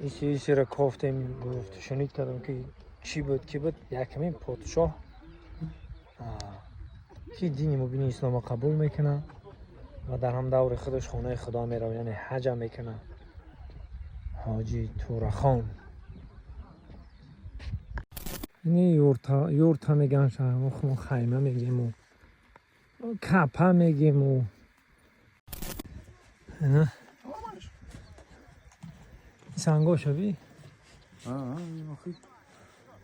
Исира кофтем, гуфт, шунид кардам, ки чӣ буд, ки буд якамин подшоҳ, ки дини мубини ислома қабул мекунад ва дар ҳам даври худаш хонаи Худо меравад, яъне ҳаҷа мекунад, Ҳоҷи Турахон. Ини юрта, юрта меган, мо хайма мегему, капа мегему. Ина сангоша би.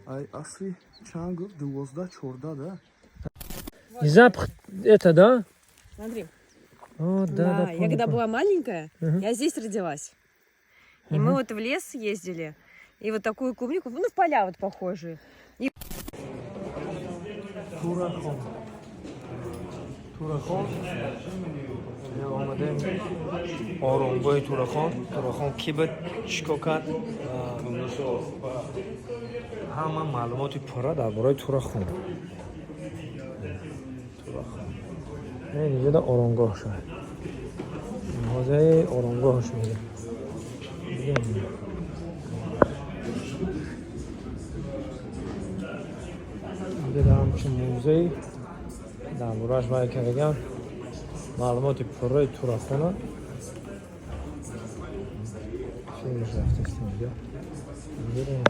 Ай, асри чанд гуфт? 12, 14, да? И запах это, да? Смотри. О, да, да, Я понял, когда понял. Была маленькая, я здесь родилась. И мы вот в лес ездили, и вот такую клубнику, ну, в поля вот похожие. Турахон. Турахон. Омадем оромгоҳи Турахон. Турахон кӣ буд, чӣ кор кард? Ҳама маълумоти пурра дар бораи Турахон. Турахон. Инҷода оромгоҳ шуд. Ҳозир оромгоҳш мегӯям. Бигем. Инҷода ҳамчун музей дар борааш вай кардаган, маълумоти пурраи Турахона. Филмш рафтаст инҷо. Бирем.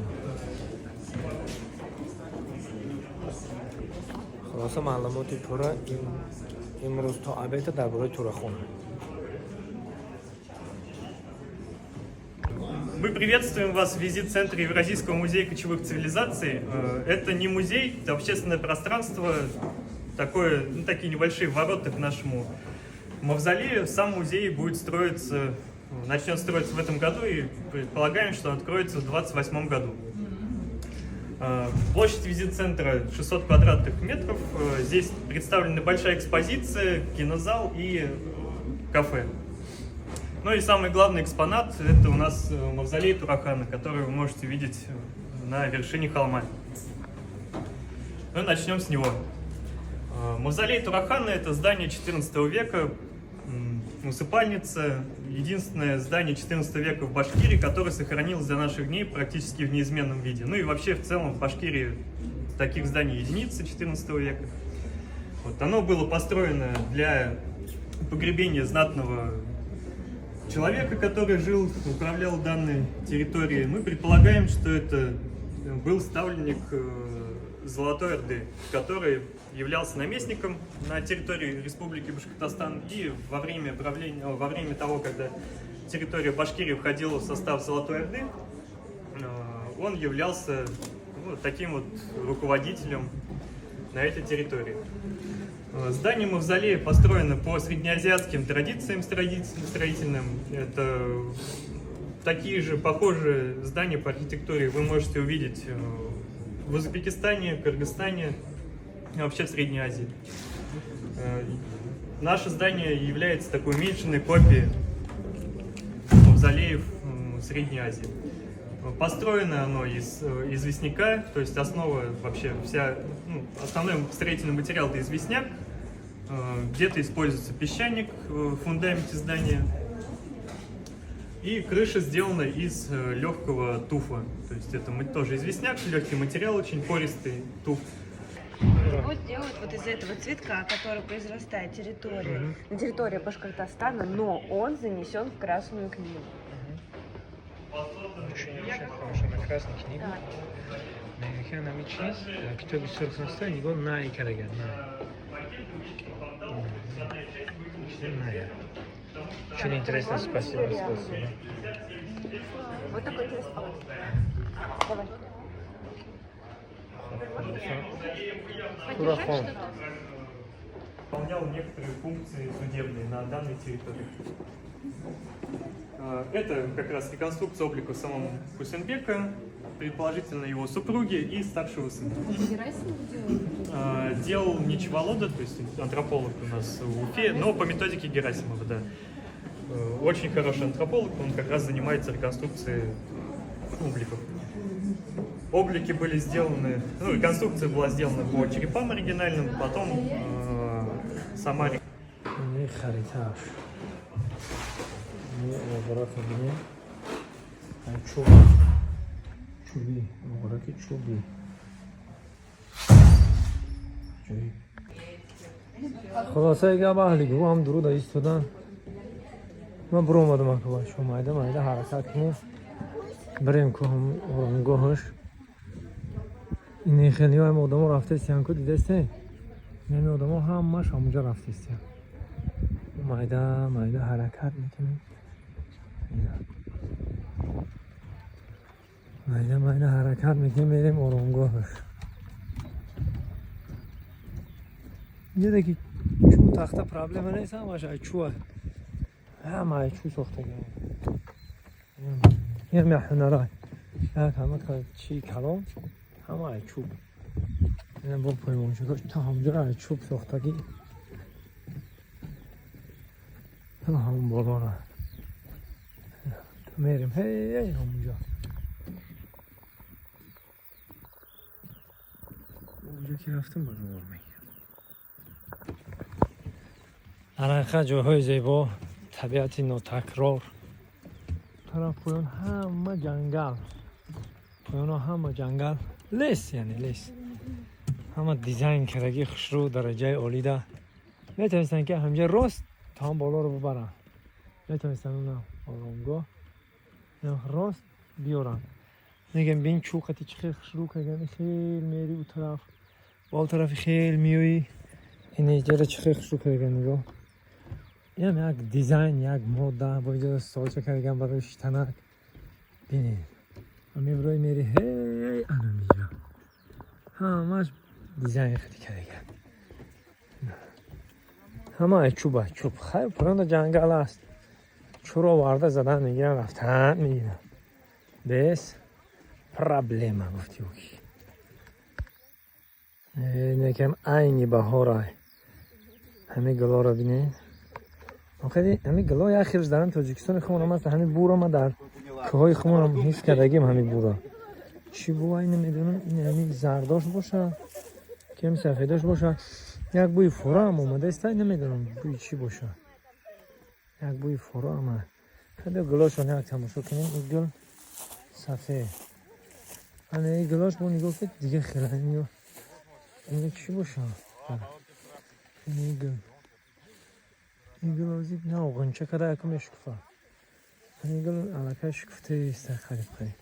Хулоса, маълумоти пурра имрӯз то абета дар бораи Турахона. Мы приветствуем вас в визит-центре Евразийского музея кочевых цивилизаций. Это не музей, это общественное пространство, такое, ну, такие небольшие ворота к нашему мавзолею. Сам музей будет строиться, начнет строиться в этом году, и предполагаем, что он откроется в 2028 году. Площадь визит-центра 600 квадратных метров. Здесь представлена большая экспозиция, кинозал и кафе. Ну и самый главный экспонат – это у нас мавзолей Турахана, который вы можете видеть на вершине холма. Ну, начнем с него. Мавзолей Турахана – это здание 14 века, усыпальница, единственное здание 14 века в Башкирии, которое сохранилось до наших дней практически в неизменном виде. Ну и вообще в целом в Башкирии таких зданий единицы 14 века. Вот, оно было построено для погребения знатного человека, который жил, управлял данной территорией. Мы предполагаем, что это был ставленник Золотой Орды, который являлся наместником на территории Республики Башкортостан, и во время правления, во время того, когда территория Башкирии входила в состав Золотой Орды, он являлся, ну, таким вот руководителем на этой территории. Здание мавзолея построено по среднеазиатским традициям строительным. Это такие же похожие здания по архитектуре вы можете увидеть в Узбекистане, Кыргызстане и вообще в Средней Азии. Наше здание является такой уменьшенной копией мавзолеев Средней Азии. Построено оно из известняка, то есть основа вообще вся, ну, основной строительный материал — это известняк. Где-то используется песчаник в фундаменте здания. И крыша сделана из легкого туфа. То есть это тоже известняк, легкий материал, очень пористый туф. Его сделают вот из этого цветка, который произрастает территории, на территории Башкортостана, но он занесен в Красную книгу. Очень, очень хорошо. На Красной книге. Мегӯянд, ҳамин чиз дар китоби сурх ҳаста, нигоҳ най караган, най. Чизи най. Очень интересно, спасибо, спасибо. Вот такой интересный. Давай. Хулоса, Турахон. Выполнял некоторые функции судебные на данной территории. Это как раз реконструкция облика самого Хусенбека, предположительно его супруги и старшего сына. Делал не Чеволода, то есть антрополог у нас в Уфе, но по методике Герасимова, да. Очень хороший антрополог, он как раз занимается реконструкцией обликов. Облики были сделаны, ну, реконструкция была сделана по черепам оригинальным, потом сама Ини харитааш. Ини обрат мебинем. Чӯб, чӯби муғораки чӯби. Аҷоиб. Хулосаи гап, аҳли гурӯҳ ҳам дуруда истодан. Ман биромадам, ака, бачаҳо, майда майда ҳаракат кунем, бирем ку ҳам оромгоҳаш. Ин хелиҳоам одамо рафтаистиян ку, дидастен? Инами одамо ҳамаш ҳамунҷа рафтаистиян. Майда майда ҳаракат мекунем, майда майда ҳаракат мекунем, мерем оромгоҳаш. Инҷа ки чӯб, тахта проблема нест, ҳамаш ай чӯ, ҳама ай чӯ сохтагиам. Ин ҳунара як ҳама чи калом, ҳама ай чӯб. Ина бо поймончако то ҳамҷо ай чӯб сохтагӣ, то ҳамон болора то мерем, ҳей, ҳамонҷо, онҷо ки рафтем, ба навор мегирам. Дар ҳақиқат ҷойҳои зебо, табиати нотакрор. Тараф поён ҳама ҷангал, поёно ҳама ҷангал, лес, яъне лес, ҳама дизайн кардагӣ, хушрӯ, дараҷаи олида. Метавонистанд, ки ҳамҷа рост то ҳам болоро бибаранд, метавонистанд она оромгоҳ рост биёранд. Мегам, бин, чӯ қати чӣ хел хушрӯ кардаган. Хел мери у тараф, ба у тарафи хел меоӣ, ин иҷара чӣ хел хушрӯ кардаган. Нигоҳ, инам як дизайн, як мода бо иҷора столча кардаган барои шитанак. Бинед, мебирои, мери, ҳей, анамиҷа ҳамаш дизайн хеле кардаган, ҳама ай чӯб, ай чӯб. Хайр, поёнда ҷангал аст, чӯро оварда задан мегиран, рафтан мегиран без проблема. Гуфти ки некам айни баҳорай, ҳами гулоро бинед. Ҳами гуло як хелш дар Тоҷикистони худмонам аст. Ҳами буро ма дар кӯҳҳои худмонам ҳис кардагим. Ҳами буро чӣ бу, ай намедонам. Ин ҳами зардош бошад, ки ҳами сафедош бошад. Як бӯи фораам омадааст, намедонам бӯи чӣ бошад, як бӯи фораам. Биё, гулошон як тамошо кунем. Ин гул сафед, ана ин гулош бо нигоҳ кунед, дига хела. Ин чӣ бошад? Ин гул, ин гул ози на ғунча када, яку мешукуфа. Ана ин гул аллакай шукуфтаист, қариб қариб.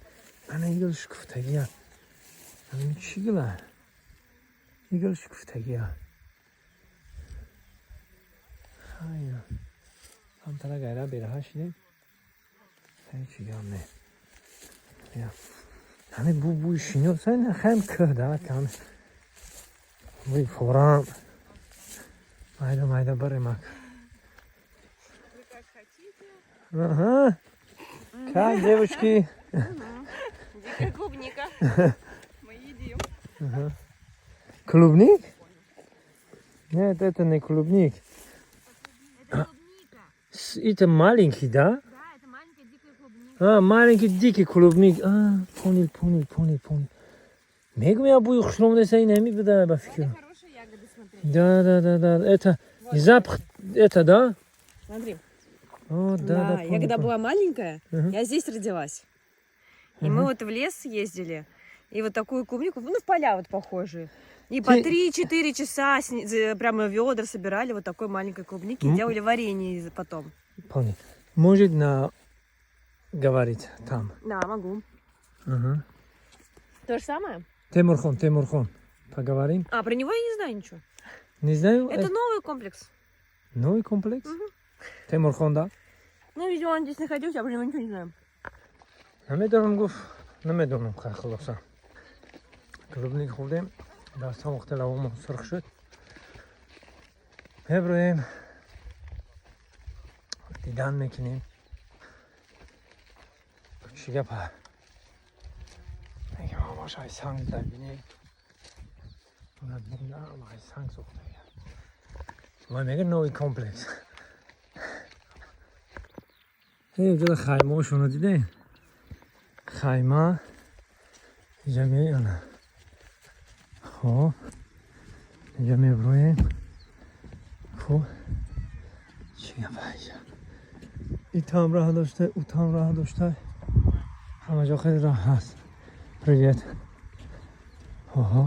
Ана ин гул шукуфтагия. Ана ин чӣ гула? Ин гул шукуфтагия. Хайр, ҳамтара гайра бераҳа шидем, ҳечи гап не. Ҳами бу бӯи шинос, хайм кӯҳ да кам бӯи форам. Майда майда баремак. Ага. Как, девочки? Дикая клубника. Мы едим. Ага. Клубник? Нет, это не клубник. Это клубника. Это маленький, да? Да, это маленькая дикая клубника. А, маленький дикий клубник. А, понял, понял, понял, понял. Мегум, я бӯи хушром деса, ин ҳами буда ба фикр. Это хорошие ягоды, смотри. Да. Это запах, это, да? Смотри. О, да, Я понял, когда понял. была маленькая, я здесь родилась. И мы вот в лес ездили, и вот такую клубнику, ну, в поля вот похожие. И по 3-4 часа прямо ведра собирали вот такой маленькой клубники и делали варенье потом. Понял. Может на говорить там? Да, могу. Ага. То же самое? Темурхон, Темурхон. Поговорим? А, про него я не знаю ничего. Не знаю. Это новый комплекс. Новый комплекс? Мгм. Темурхон, да? Ну, видимо, он здесь находился, я про него ничего не знаю. Намедонам, гуфт, намедонам. Хай, хулоса, клубник хӯрдем, дастҳо вақте лавомон сурх шуд. Меброем, дидан мекунем, чӣ гапа. Мегам, ҳамаш ай санг дар, бинед, ай санг сохта. Ва мега новый комплекс. Ҷода хаймаошонро дидем, хайма инҷа меана. Хоб, инҷа меброем. Хоб, чӣ гапа инҷа? Итам раҳ дошта, утам раҳ дошта. Ҳама ҷо хеле роҳ ҳаст. Привет. Оҳо,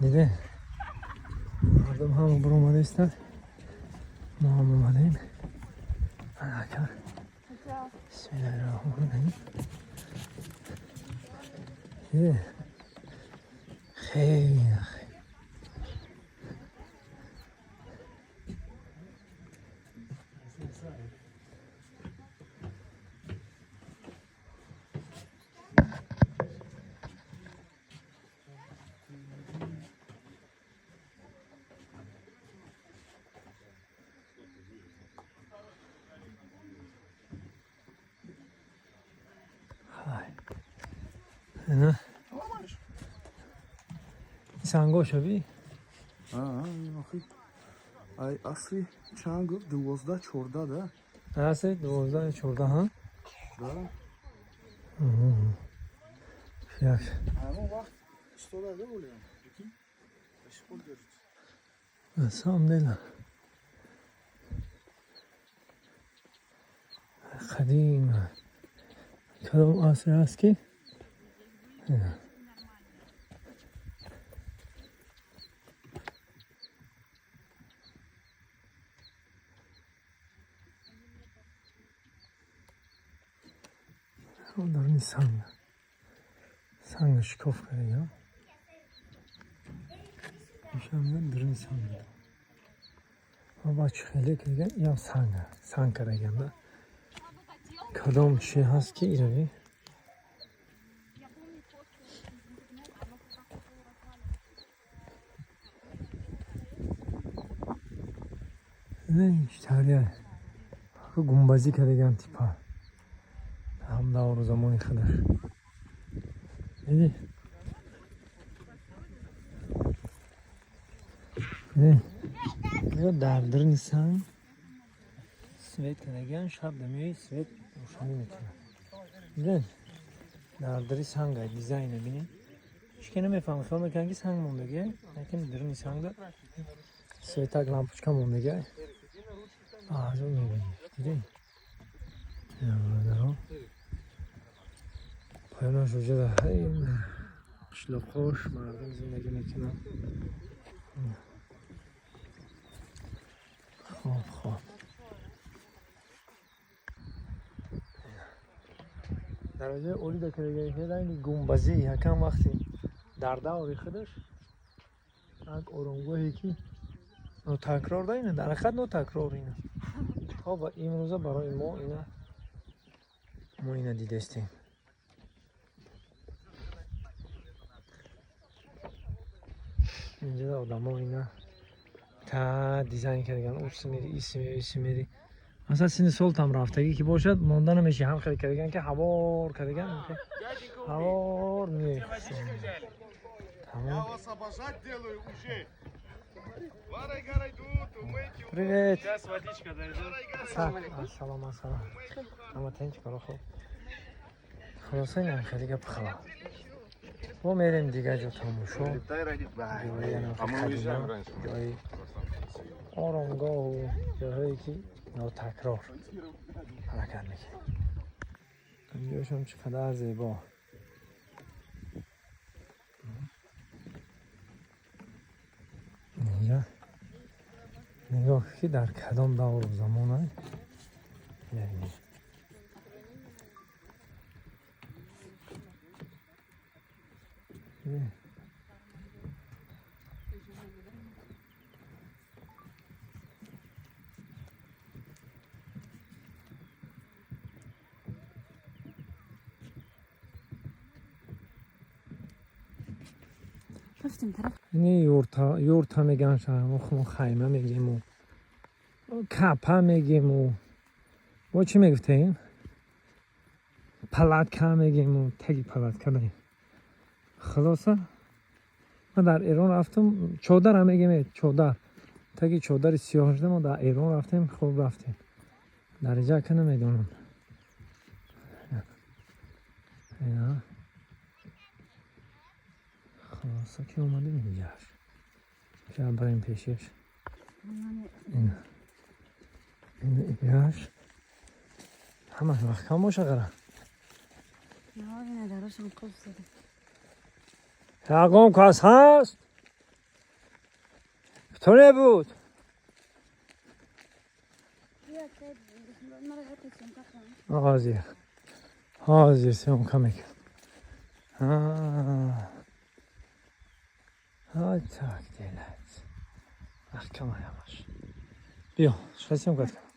диде, мардум ҳама баромада истад, мо ҳам омадем. Ака, бисмиллаҳи роҳмони раҳим. Диде, хеле хеле. Хай. Ина сангошави. Ай асри чанд гуфт, 12, 14 да? Асри 12, 14, ҳа. Да. Як. Ҳамон вақт истода да олиам. Прикинь, до сих пор держится. На самом деле қадим, кадом асре ҳаст ки ина. Даруни санг шикоф кардагиам, ишам даруни санг ва чӣ хеле кардагиам, иам санг кардагиам да. Кадом чи ҳаст ки ирави. Италия гумбазӣ кардагиам, типа ҳам давру замони худаш. Диди, дар даруни санг свет кардагиам, шаб дамиёи, свет рӯшанӣ мекунад. Дидед, дар дари санга дизайна бинед. Ҳеч ки намефаҳмад, хиёл мекунад, ки санг мондагия, лекин даруни сангда светак, лампочка мондагия. Азо мебинед, дидед, бародарон, поёнаш уҷада қишлоқош мардум зиндагӣ мекунанд. Хоб, дараҷаи олӣ дакардаги, ранги гумбазӣ якам вақти дар даври худаш як оромгоҳе ки нотакрор да, ина дар ҳақиқат нотакрор. Ина то ба имрӯза барои мо, ина мо ина дидестем. Инҷа одамо ина та дизайн кардаган, уси мери, иси мери, иси мери. Масалан, синни солтам рафтагӣ ки бошад, монда намеши, ҳам хеле кардаган ки ҳавор кардаган, ҳавор меои. Тамом. Вас обожать делаю уже. Варай гарай тут, умейте. Привет. Сейчас водичка дойдет. Ассалом, ассалом. Ама тинч, коро хуб. Хулоса, ин хеле гап хабар. Мо мерем дигар ҷо тамошо. Ҷои қадима, ҷои оромгоҳу ҷойҳое ки нотакрор, ҳаракат мекунем. Инҷошам чӣ қадар зебо. Инҷа нигоҳ ки дар кадом давру замона. Бинед. Бинед. Рафтем тараф. Ини юрта, юрта меган, мо хайма мегему, капа мегему, мо чӣ мегуфтем, палатка мегему, таги палатка дорем. Хулоса, ман дар Эрон рафтам, чодар мегем, чодар, таги чодари сиёҳ шуда. Мо дар Эрон рафтем, хуб рафтем, дар инҷа ка намедонам. Ина. Хулоса ки омадем инҷаш, ки барем пешеш. Ина, ина, ибиаш. Ҳамаш маҳкам боша қара. Ина дарошам қулф зада. Ягон кас ҳаст? Кто небуд? Бия, мара ҳатто съёмка кунам. Ҳозир, ҳозир съёмка мекунам. Вот так делать. Маҳкама ҳамаш. Биё, чӣ съёмка кунам.